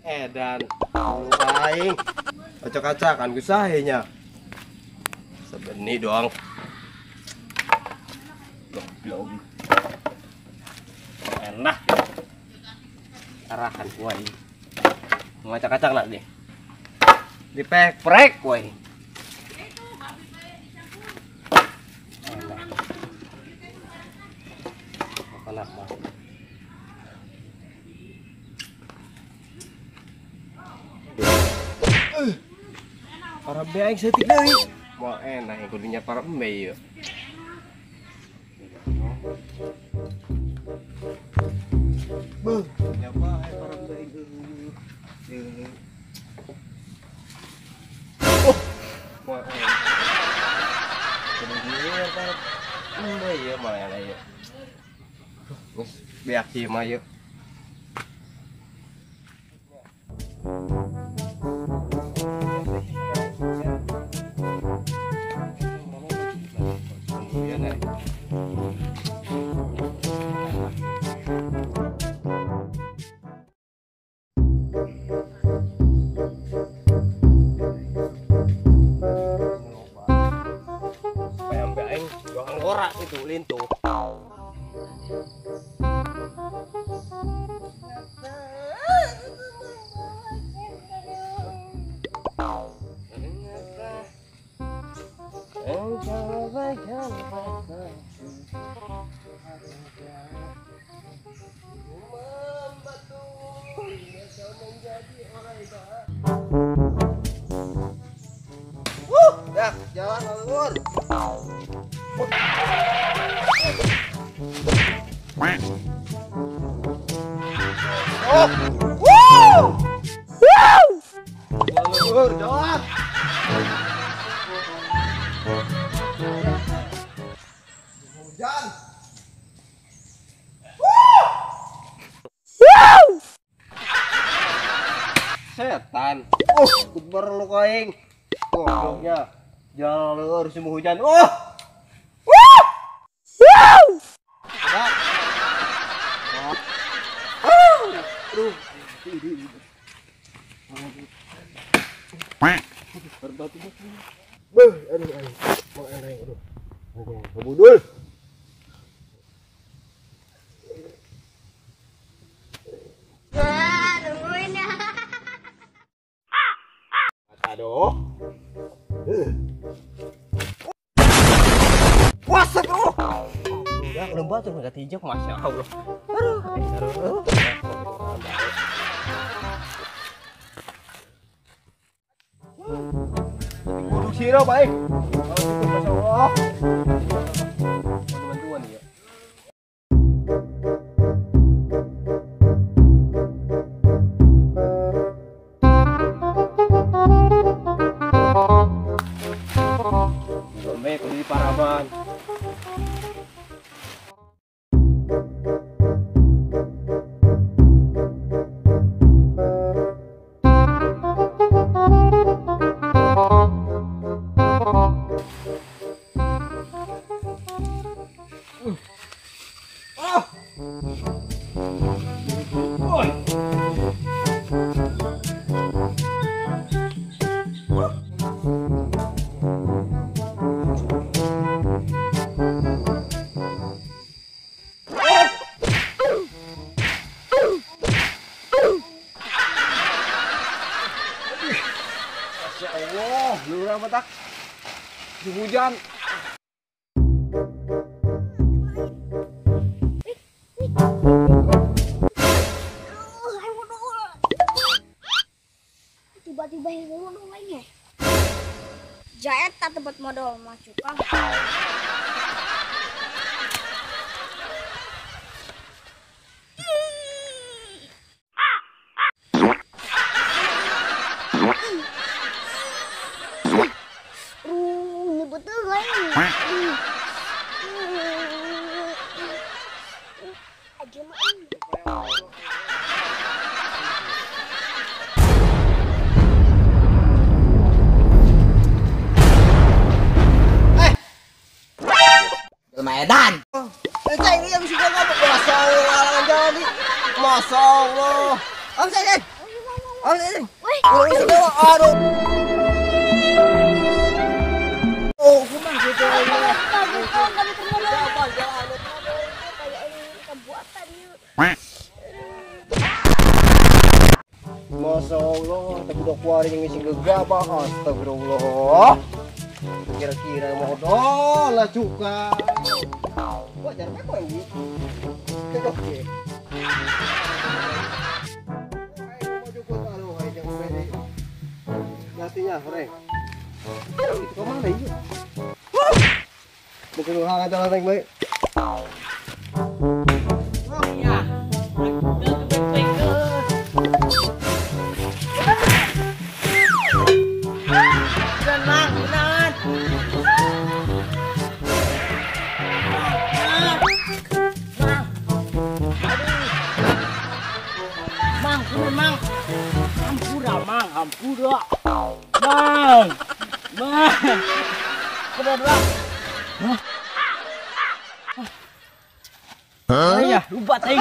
Edan aing acak-acakan ku sahe nya. Sebeni doang. Goblok. Enak. Arahan ku aing. Ngacak-acak lah deh. Dipek-prek ku aing. Kenapa? Para aing setik deui. Mau enak kudunya para embe ieu. Beuh, nya bae para embe ieu. Oh, mau enak. Kudunya para embe ieu mah enak ieu. Geus beak ieu mah ieu. Ngorak itu lintuh. Dah, jalan leluhur. Oh. Woo! Woo! Leluhur, jalan. Hujan. Woo! Woo! Setan. Oh, kubar lu kaing. Gobloknya. Jalan leluhur musim hujan. Oh! Woo! Woo! Aduh. Berbatu-batu. Beuh, aduh aing. Mau aing aduh. Kabudul. Wah, nungguin ya. Aduh. Puasa bro. Udah lembah tuh enggak tijak, Masya Allah. Aduh, aduh. Kudu sira baik. Masya Allah. Bantuan ya. Sampai kudu di paraban. Masya Allah, lurah matak hujan. Tiba-tiba yang lainnya. Jaeta tempat modal masuk kan. Medan. Saya ini yang suka ngomong, Masya Allah, jadi, Masya Allah. Om saya, Aduh. Aduh. Oh, kumaha kitu aing. Masya Allah, tapi udah keluarin yang ngisi gegabah, astagfirullah. Kira-kira modal lah cuka. Wajar apa ini? Oke. Nantinya, Reng. Itu kemana ini? Mungkin lu hangat jalan baik. Ya. Hampura, mang, mang, kena bang. Hah? Ya, lupa ting.